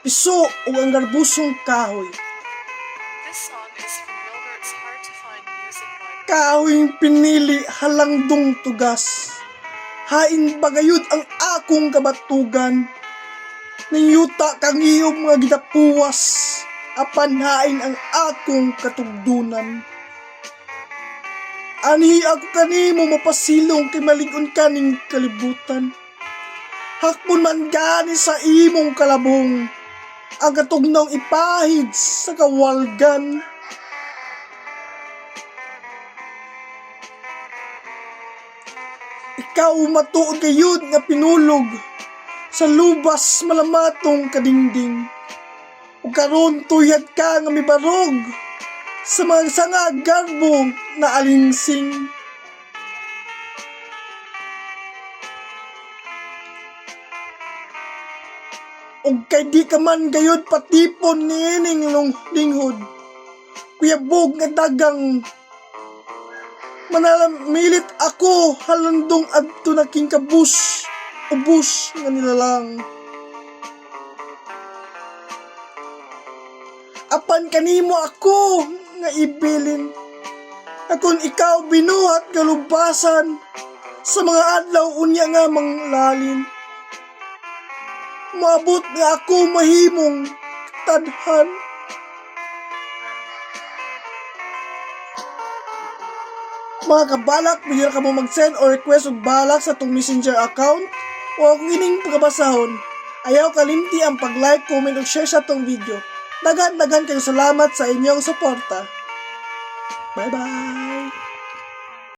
Piso ug ang garbusong kahoy. This song is from Wilbert's Hard to Find Music Library. Kahoy pinili halangdong tugas. Hain bagayod ang akong kabatugan. Ningyuta kang iyong mga gidapuwas. Apan hain ang akong katugdunan. Anhi ako kanimo mapasilong kay malig-on kaning kalibutan. Hakmon man gani sa imong kalabong ang katugnong ipahid sa kawalgan. Ikaw matuod gayud nga pinulog sa lubas malamatong kadingding. Ug karon tuyad ka nga mibarog sa mga sanga garbo na alingsing. Ug kay di ka man gayud patipon niining linghod. Kuyabog nga dagang manalamilit ako halandong adto naking kabus ubus nga nilalang. Apan kanimo ako nga ibilin. Akon ikaw binuhat kalubasan sa mga adlaw unya nga manglalin. Maabot nga ako mahimong tadhan. Mga kabalak, pwede na kamo mag-send or request og balak sa atong Messenger account o akong ining pagkabasahon. Ayaw kalimti ang pag-like, comment ug share sa atong video. Daghan-daghan kayo salamat sa inyong suporta. Bye-bye!